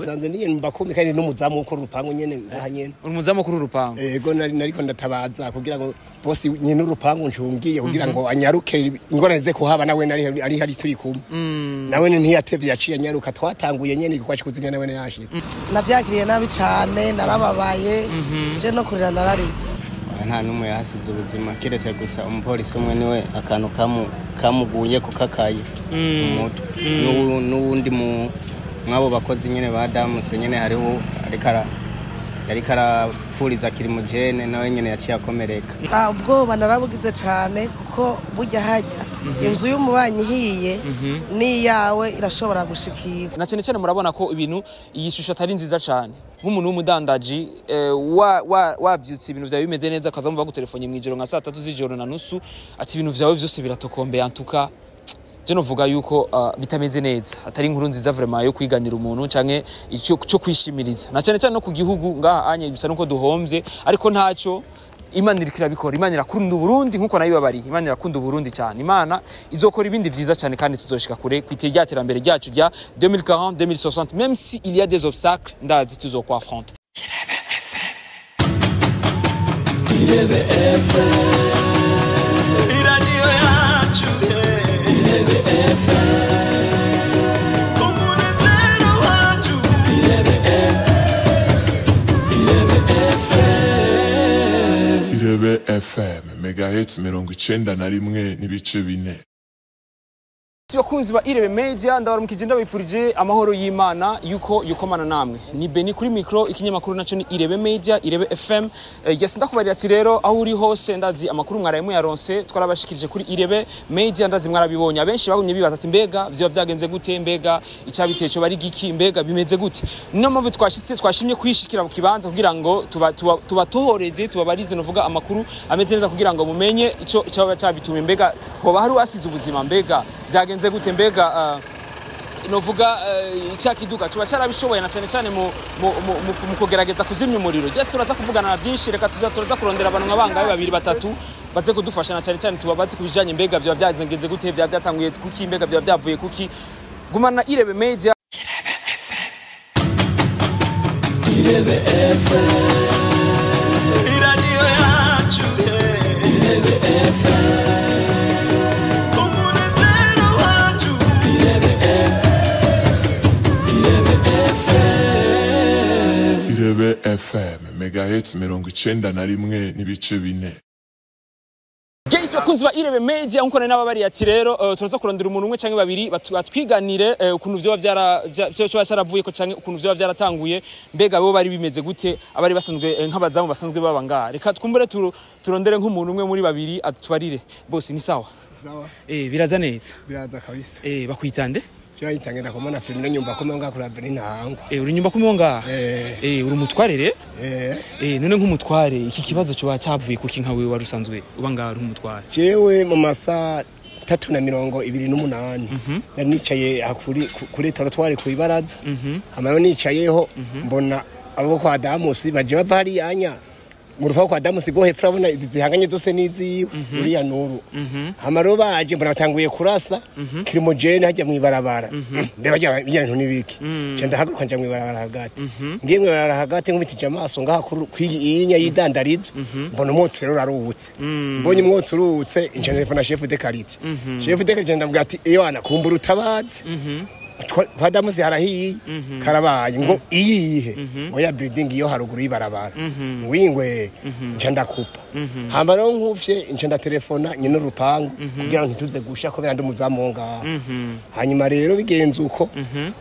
Sanze niye mbakumi kandi n'umuzamu ukora urupangu nyene ngaha nyene. Umuzamu kuri urupangu. Ego nariko ndatabaza kugira ngo boss nyene urupangu ncungiye kugira ngo anyaruke ingorane ze kuhaba nawe nari ari hari turi kumwe. Nawe ntiyatevye yaciye anyaruka twatanguye nyene igikorwa kuzimya nawe yashitse. Navyakiriye nabi cane narababaye je no kurira nararitse. Nta numwe yahasize ubuzima kiretse gusa umupolisi umwe niwe akantu kamuguye kukakaye umutwe n'uwundi mu mwabo bakozi nyene ba Damus nyene hariho ariko arapuriza kiri mu jene nawe nyene yaciye akomereka. Ubwoba narabugize cane kuko burya hajya inzu y'umubanyi ihiye ni yawe irashobora gushikirwa. Na cyane cyane murabona ko ibintu iyi shusho atari nziza cane nk'umuntu w'umudandaji wavyutse ibintu vyawe bimeze neza akazamva gutelefone mwijoro nka saa 3 z'ijoro na nusu ati ibintu vyawe vyose biratokombeye antuka. Je novuga yuko bitameze neza atari inkuru nziza vraiment yo kwiganira umuntu canke ico cyo kwishimiriza na cyane cyane no ku gihugu ngaha anye bisa nuko duhomvye ariko ntaco Imana irikirabikora. Imana irakunda Burundi nkuko nayibabariye. Imana irakunda Burundi cyane. Imana izokora ibindi vyiza cyane kandi tuzoshika kure kwitega iterambere ryacu rya 2040 2060 même si il y a des obstacles ndazi tuzokwa affronter. Irebe FM iradiyo yacu Irebe FM umunezero wacu Irebe FM Irebe FM Irebe FM megahertz 91.4. Bakunzi ba Irebe Media ndabaramukije ndabifurije amahoro y'Imana yuko yukomana namwe. Ni Beni kuri micro ikinyamakuru naco ni Irebe Media Irebe FM. Yes ndakubarira ati rero aho uri hose ndazi amakuru mwaraye muyaronse twarabashikirije kuri Irebe Media ndazi mwarabibonye. Abenshi bagumye bibaza ati mbega vyo byagenze gute mbega icabiteye cyo bari giki mbega bimeze gute. Niyo mpamvu twashitse twashimye kwishikira mu kibanza kugira ngo tubatohoreze tubabarize novuga amakuru ameze neza kugira ngo mumenye ico cyaba cyabitume mbega hoba hari uwasize ubuzima mbega byagenze gute mbega novuga icyakiduka cuba cyarabishoboye na cyane cyane mu kugerageza kuzimya umuriro. Just turaza kuvugana na byinshi reka turaza kurondera abantu nkabangaye babiri batatu baze kudufasha na cyane cyane tubabaze kubijanye mbega bya byagenze gute bya byatanguye kuki mbega bya byavuye kuki. Gumana Irebe Media. Irebe FM Irebe FM iradiyo yacu Irebe FM Irebe FM megahertz 91.4. Yes bakunzi ba Irebe Media nkuko nari nababariye ati rero turaza kurondera umuntu umwe canke babiri batwiganire ukuntu vyo vyo cyaravuye ko canke ukuntu vyo byaratanguye mbega bo bari bimeze gute abari basanzwe nk'abazamu basanzwe baba ngaha. Reka twumbure turondere nk'umuntu umwe muri babiri atubarire. Boss ni sawa? Sawa. Biraza neza. Biraza kabisa. Bakwitande? Cyayitangenda komana filime nyumba komwe ngaha kuri Avenue Ntahangwa. Uri nyumba kumwe ngaha? Uri umutwarire? None nk'umutware iki kibazo cyo cyavuye kuki nka wewe warusanzwe uba ngaha uri umutware? Jewe mu masa 3:28 nari nicaye kuri trottoir ku ibaraza. Amaro nicayeho mbona abo kwa Damus baje bava hari yanya mu rupangu kwa Damus go hepfo abona zihanganye zose niziwe uriya nuru. Amaro baje mbona batanguye kurasa kirimojene hajya mwibarabara. Ndeba bijya nibiki. Nca ndahaguruka nja mwibarabara hagati. Ngiye mwibarabara hagati nkubitije amaso ngaha kwiyinya yidandarizo mbona umwotsi rero aruhutse. Mbonye umwotsi uruhutse nca telefona chef de quartier. Chef de quartier ndamubwira ati iyo ana kumbura utabazi. Kwa Damus harahiye karabaye ngo iyihe oya building iyo haruguru ibarabara ngwingwe nca ndakupa hamba rero nkufye nca ndatelefona nyine urupangu kugira ngo ntituze gusha ko birandi umuzamu ngaha. Hanyuma rero bigenze uko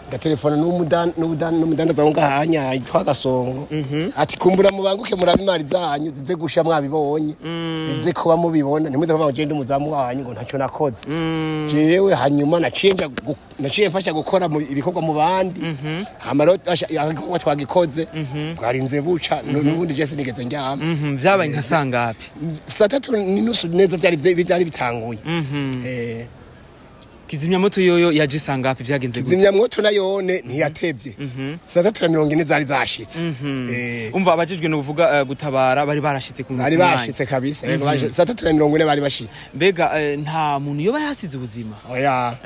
ndatelefona n'umudandaza ngo ngahanya yitwa Gasongo ati kumbura mubanguke murabe imari zanyu zize gusha mwabibonye bize kuba mubibona ntimuze kuba ngende umuzamu wanyu ngo ntacyo nakoze jewe. Hanyuma naciye mfasha gukora ibikorwa mu bandi hamaro ibikorwa twagikoze bwarinze buca n'ubundi je sinigeze njyama. Vyabaye nka sangapi? Saa 3:30 neza byari bitanguye. Kizimyamoto yoyo yaje sangapi, vyagenze gute? Kizimyamwoto nayone ntiyatevye, 3:40 zari zashitse. Umva, abajejwe no kuvuga gutabara bari barashitse ku Bari mwanya. bashitse kabisa, yego, bari 3:40 bari bashitse. Mbega nta muntu yoba yasize ubuzima? Oya.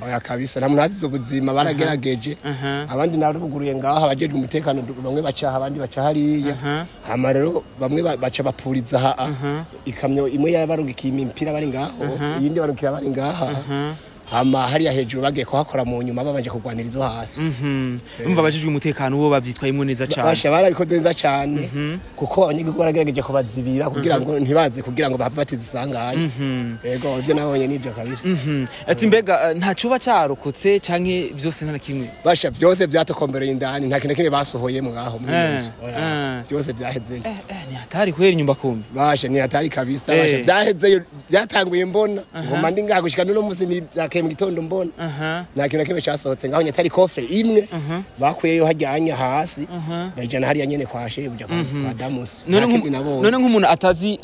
Oya kabisa, nta muntu hasize ubuzima, baragerageje. Abandi naruguruye ngaha, abajejwe umutekano bamwe baca aha, abandi baca hariya. Hama rero bamwe baca bapuriza aha ikamyo imwe yabarugikiye imipira bari ngaho, iyindi barugikira bari ngaha. Hama hariya hejuru bagiye kuhakora mu nyuma, babanje kurwanira izo hasi. Umva, abajejwe umutekano bo bavyitwayemwo neza cane. Basha, barabikoze neza cane, kuko abanyagihugu baragerageje kubazibira kugira ngo ntibaze, kugira ngo bahave batiza isanganya. Yego, ivyo nabonye nivyo kabisa. Ati mbega nta cuba carokotse canke vyose nta na kimwe? Basha, vyose vyatokombereye indani, nta kintu na kimwe basohoyemo ngaho muri iyo nzu. Oya, vyose vyahezeyo. Ni hatari kweri, nyumba kumi. Basha, ni hatari kabisa. Basha, vyahezeyo, byatanguye mbona ngoma ndi ngaha gushika n'uno musi, ni byakeye mu gitondo mbona nta kintu na kimwe casohotse ngaho nyatari coffre imwe bakuyeyo hajyanye hasi, bayijana hariya nyene kwa shebuja, kwa Damusi. None Nta kindi nabonye. None nk'umuntu atazi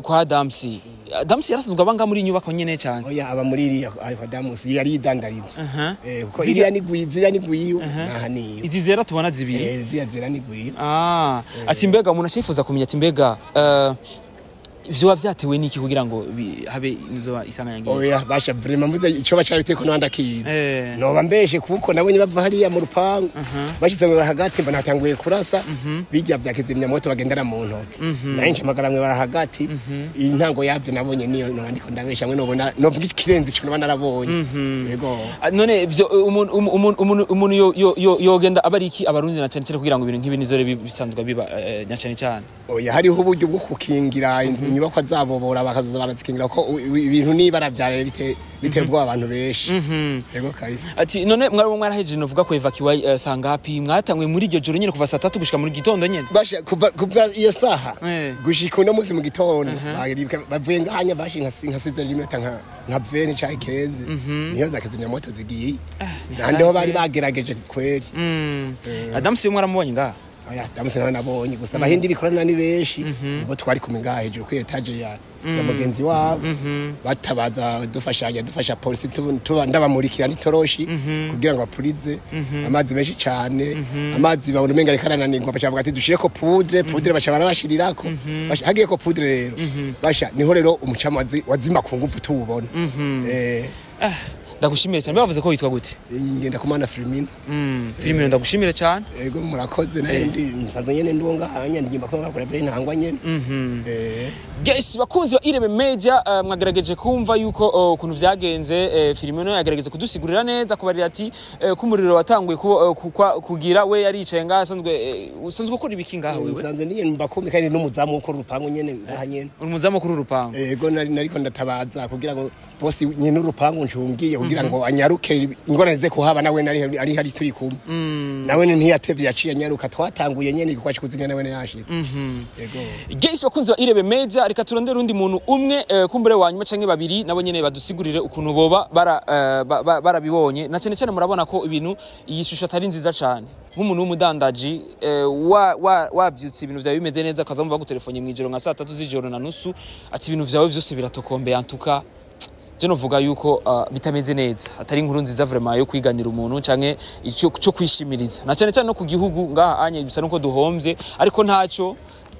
kwa Adamsi, Adamsi yarasizwe abanga muri iyi nyubako nyene cane? Oya, aba muri iriya kwa Damusi, yari yidandara inzu. Kuko Ziriya- iriya ni gwiza, iriya ni gwiwe, naha niyo. Izi zera tubona zibiri? Ziriya zera ni gwiwe. Ah, ati mbega umuntu acifuza kumenya ati mbega vyoba vyatewe n'iki kugira ngo habe inzoba isanganya ngiyi? Oya basha, vraiment mvuze ico bacarabiteko nanda kizi, noba mbeshe, kuko nabonye bava hariya mu rupangu, bashitse mu hagati mbona hatanguye kurasa bijya vya kizimyamoto bagendana mu ntoki, nari ncamagara mwe bara hagati. Intango yavyo nabonye niyo, noba ndiko ndabesha mwe nobona novuga ikirenze ico noba narabonye. Yego. Ah, none ivyo umuntu yogenda aba ari iki abarundi na cane cane kugira ngo ibintu nk'ibi nizore bisanzwe biba na cane cane? Oya, hariho uburyo bwo kukingira inyubakwa zabo, bora bakazoza barazikingira, ko ibintu nibara vyaraye biteye ubwoba abantu benshi. Yego kabisa. Ati none mwari mwarahejeje novuga ko evacuer sangapi? Mwatanguye muri iryo joro nyene kuva saa tatu gushika muri gitondo nyene? Basha, kuva iyo saha gushika uno munsi mu gitondo, bavuye ngahanya bashi nka size rimwe nka 20 canke 15, niyo za kizimyamoto zigiye, nandeho bari bagerageje kweri. Adamu mwaramubonye ngaha? Oya, Damusi nawe nabonye gusa abahindi bikorana ni benshi, nibo twari kumwe ngaha hejuru kuri étage ya mugenzi wabo, batabaza, dufashanya, dufasha polisi, tuba ndabamurikira n'itoroshi kugira ngo bapurize amazi menshi cane. Amazi babona umenga ariko arananirwa, baca bavuga ati dushireko poudre. Poudre baca barabashirirako. Basha, hagiyeko poudre rero, basha, niho rero umucamo wazima ku nguvu tuwubona. Ah, ndagushimiye cyane. Bavuze ko witwa gute? Ngenda kumana Firmino. Firmino, ndagushimire cyane. Ego, murakoze. Nayo ndi nsanzwe nyene ndiwo ngahanya, ndigimba ko ngakora bere ntangwa nyene. Yes, bakunzi ba Irebe Media, mwagerageje kumva yuko ukuntu vyagenze. Firmino yagerageze kudusigurira neza, kubarira ati ko umuriro watanguye kugira we yaricaye ngaha asanzwe. Usanzwe ukora ibiki ngaha wewe? Nsanze niye mbakumi kandi n'umuzamu wo kuri urupangu nyene ngaha nyene. Uri umuzamu kuri urupangu? Ego, nari nariko ndatabaza kugira ngo bosi nyene urupangu ncungiye, kugira ngo anyaruke ingorane ze kuhaba, nawe nari ari hari turi kumwe nawe ntiyatevye, yaciye anyaruka, twatanguye nyene igikorwa co kuzimya nawe yashitse. Ego. Yes, bakunzi ba Irebe Media, reka turondere undi muntu umwe, kumbure wa nyuma canke babiri, nabo nyene badusigurire ukuntu boba barabibonye. Na cyane cyane murabona ko ibintu iyi shusho atari nziza cyane, nk'umuntu w'umudandaji wavyutse ibintu vyawe bimeze neza, akaza mva gutelefone mw'ijoro nka saa tatu z'ijoro na nusu ati ibintu vyawe vyose biratokombeye. Antuka je novuga yuko bitameze neza, atari inkuru nziza vraiment yo kwiganira umuntu canke ico cyo kwishimiriza, na cyane cyane no ku gihugu ngaha anye bisa nuko duhomvye. Ariko ntaco,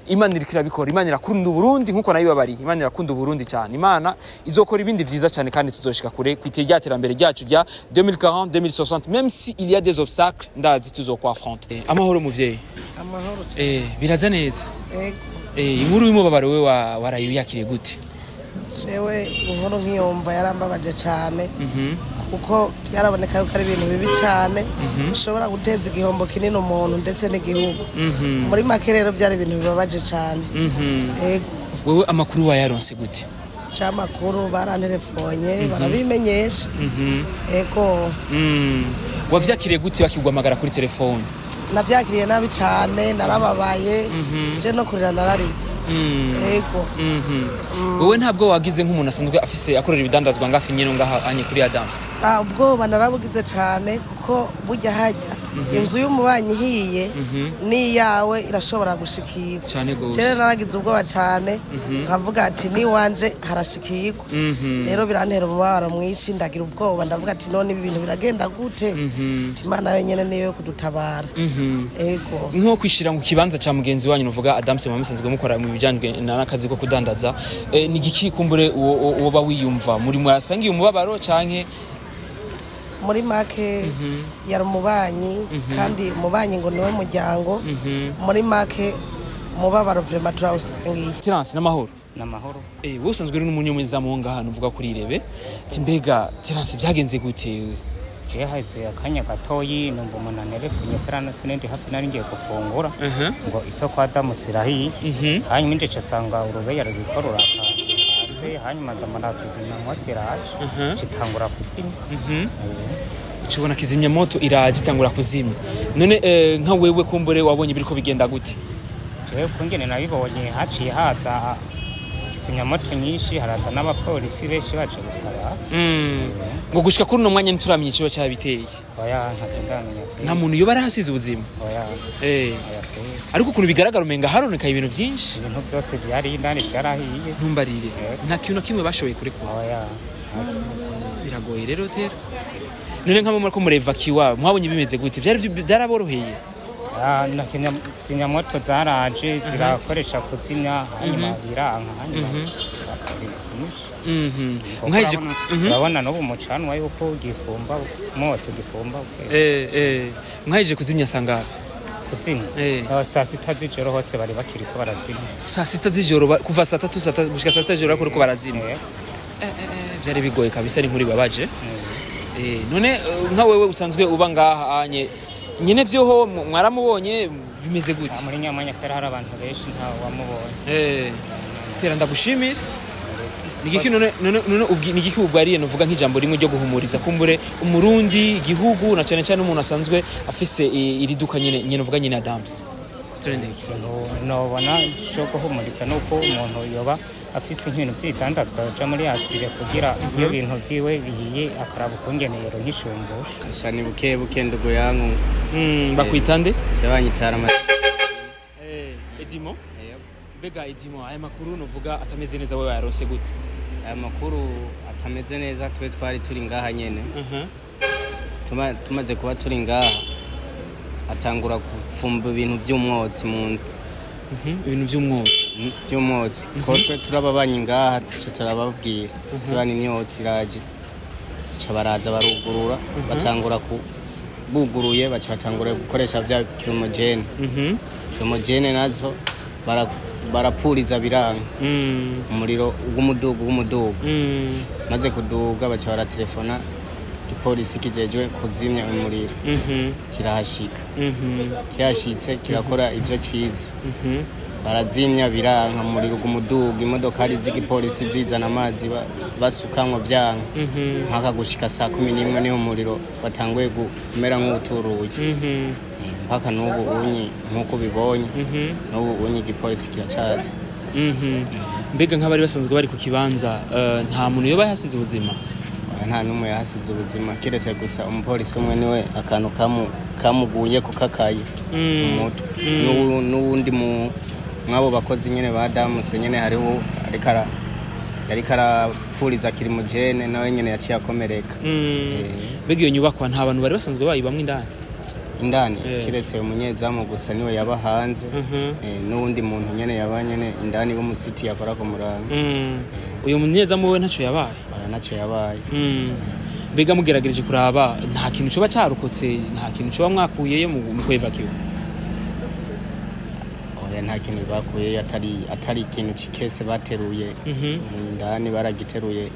Imana iriko irabikora. Imana irakunda Uburundi nkuko nayibabariye. Imana irakunda Uburundi cyane. Imana izokora ibindi vyiza cyane kandi tuzoshika kure kwite rya terambere ryacu rya 2040 2060, même si il y a des obstacles, ndazi tuzokwa affronter. Amahoro muvyeyi. Amahoro cyane. Biraza neza? Ego. Inkuru y'umubabaro we warayuyakiriye gute? Jewe inkuru nkiyumva yarambabaje cyane, kuko byaraboneka yuko ari ibintu bibi cyane bishobora guteza igihombo kinini umuntu ndetse n'igihugu muri make. Rero byari ibintu bibabaje cyane. Ego. Wewe amakuru wayaronse gute? C'amakuru baranterefonye barabimenyesha. Ego. Wavyakiriye gute bakiguhamagara kuri telefone? Nabyakiriye nabi cyane, narababaye, je no kurira nararitse. Ego. Wewe ntabwo wagize nk'umuntu asanzwe afise akorera ibidandazwa ngafi nyene ngaha anye kuri Adams? Ah, ubwoba narabugize cyane, kuko burya hajya Inzu y'umubanyi ihiye n'iyawe irashobora gushikirwa. Cane gose. Kera naragize ubwoba cane, nkavuga ati niwanje harashikirwa. Rero birantera umubabaro mwinshi, ndagira ubwoba, ndavuga ati none ibi bintu biragenda gute? Ati Imana yonyene niyo yo kudutabara. Ego. Nko kwishira mu kibanza ca mugenzi wanyu, nuvuga Adams, mwa musanzwe mukora mu bijanye n'akazi ko kudandaza, ni igiki kumbure uwo wiyumva muri mwasangiye umubabaro canke? Muri make yari umubanyi, kandi umubanyi ngo niwe muryango. Muri make umubabaro vraiment turawusangiye. Terence, n'amahoro? N'amahoro. Wowe usanzwe uri n'umunyezamu ngaha nuvuga kuri Irebe. Ati mbega Terence, byagenze gute? Je haheze akanya gatoyi numva umuntu anerefunye, kubera no sinindi hafi, nari ngiye gufungura, ngo isoko Adamu irahiye. Hanyuma nje nsanga urubeya ruriko ruraka hanze, hanyuma nza mbona kizimyamwoto iraje, citangura kuzimya. Ucubona kizimyamoto iraje itangura kuzimya. None nka wewe kumbure wabonye biriko bigenda gute? Jewe kungene nabibonye, haciye haza kizimyamoto nyinshi, haraza n'abapolisi benshi baje gutabara. Ngo gushika kuri uno mwanya ntituramenya ikiba cyabiteye? Oya, ntavyo ndamenya pe. Nta muntu yoba arahasize ubuzima? Oya. Oya pe. Ariko ukuntu bigaragara umenga haronekaye ibintu byinshi. Ibintu byose vyari indani vyarahiye. Ntumbarire, nta kintu na kimwe bashoboye kurekura? Oya, nta kintu. Biragoye rero tera. None nka mwe ko murevakiwa, mwabonye bimeze gute? Byari byaraboroheye? Ah, na kizimyamoto zaraje zirakoresha kuzimya, hanyuma biranka, hanyuma ibintu byinshi. Mwaje Urabona n'ubu umucanwa yuko gifumba umwotsi, gifumba. Mwaje kuzimya sangahe? Kuzimya? 6:00 z'ijoro hose bari bakiriko barazimya. 6:00 z'ijoro, kuva 3:00 gushika 6:00 z'ijoro bariko barazimya? Byari bigoye kabisa, ni nkuru ibabaje. None nka wewe usanzwe uba ngaha anye nyine vyoho mwaramubonye bimeze gute? Ah, muri nyamanya kubera hari abantu benshi, nta wamubonye. Tera ndagushimira. Mbese. Nigiki none nigiki ubwariye novuga nk'ijambo rimwe ryo guhumuriza kumbure umurundi, igihugu, na cyane cyane umuntu asanzwe afise iri duka nyene uvuga nyene Adams? Turende. Ikintu nobona cyo guhumuriza ni uko umuntu yoba afise nk'ibintu by'ibidandazwa yoja muri assurance, kugira iyo bintu vyiwe bihiye akaraba ukungene yoronka ishumbusho. Sha, ni buke buke, ndugu yangu. Bakwita nde? Kirabanyitara ama. Edimo, mbega Edimo, aya makuru novuga atameze neza wewe yarose gute? Aya makuru atameze neza, twe twari turi ngaha nyene. Tumaze kuba turi ngaha, atangura gufumba ibintu by'umwotsi mu Ibintu by'umwotsi? By'umwotsi, ko twe turababanyi ngaha, tuca turababwira tubana imyotsi iraje, ca baraza barugurura, batangura ku buguruye, baca batangura gukoresha bya fumigène. Fumigène nazo barapuriza biranga, umuriro w'umudugu maze kuduga, baca baratelefona igipolisi kijejwe kuzimya umuriro, kirahashika. Kihashitse kirakora ivyo cize, barazimya biranka, umuriro umuduga, imodokari z'igipolisi zizana amazi basukamwo vyanka, mpaka gushika 11:00 niho umuriro watanguye kumera nk'uwuturuye. Mpaka n'ubu unyi nk'uko ubibonye, n'ubu unyi igipolisi kiracaza. Mbega nk'abari basanzwe bari ku kibanza, nta muntu yoba yahasize ubuzima? Oya, nta n'umwe yahasize ubuzima, keretse gusa umupolisi umwe niwe akantu kamuguye ku kakaye mu mutwe. N'uwundi mu mw'abo bakozi nyene ba Damus nyene, hariho yariko arapuriza fumigène, nawe nyene yaciye akomereka. Mbega iyo nyubakwa nta bantu bari basanzwe bayibamwo indani? Indani, kiretse umunyezamu gusa niwe yaba hanze, n'uwundi muntu nyene yaba nyene indani w'umusiti yakora ku murango. Uyu munyezamu we ntaco yabaye? Oya, ntaco yabaye. Mbega mugeragereje kuraba, nta kintu coba carokotse, nta kintu coba mwakuyeyo mu kwevakiwa? Oya, nta kintu bakuyeyo atari ikintu c'ikese bateruye indani, baragiteruye.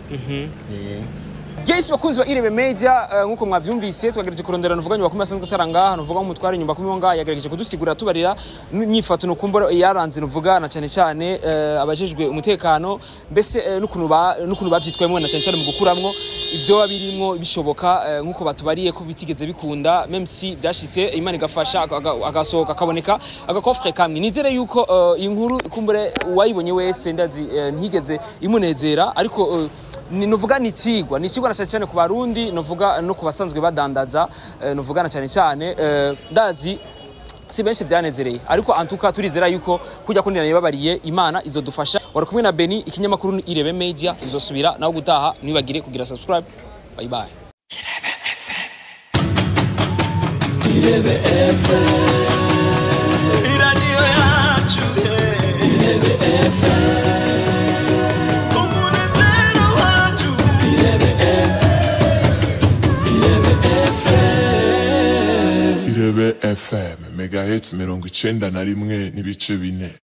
Yes, bakunzi ba Irebe Media, nkuko mwavyumvise, twagerageje kurondera nuvuga nyubako asanzwe ataranga nuvuga umutware nyumba kumi ngaha, yagerageje kudusigura tubarira n'inyifato nukumbura yaranze nuvuga na cyane cyane abajejwe umutekano, mbese n'ukuntu bavyitwayemwo na cyane cyane mu gukuramwo ivyo babirimwo bishoboka, nkuko batubariye ko bitigeze bikunda, même si byashitse Imana igafasha agasohoka akaboneka agakofre kamwe. Nizere yuko iyi nkuru kumbure uwayibonye wese, ndazi ntigeze imunezera, ariko Ni nuvuga ni cigwa, ni cigwa na cyane cyane ku Barundi, nuvuga no ku basanzwe badandaza, nuvuga na cyane cyane ndazi si benshi byanezereye, ariko antuka turizera yuko kujya kundira yababariye Imana izodufasha. Wari kumwe na Beni, ikinyamakuru ni Irebe Media. Tuzosubira nawe gutaha, ntibagire kugira subscribe. Bye bye. Irebe FM, iradiyo yacu, Irebe FM, umunezero wacu, Irebe FM, Irebe FM, Irebe FM, Megahits 91.4.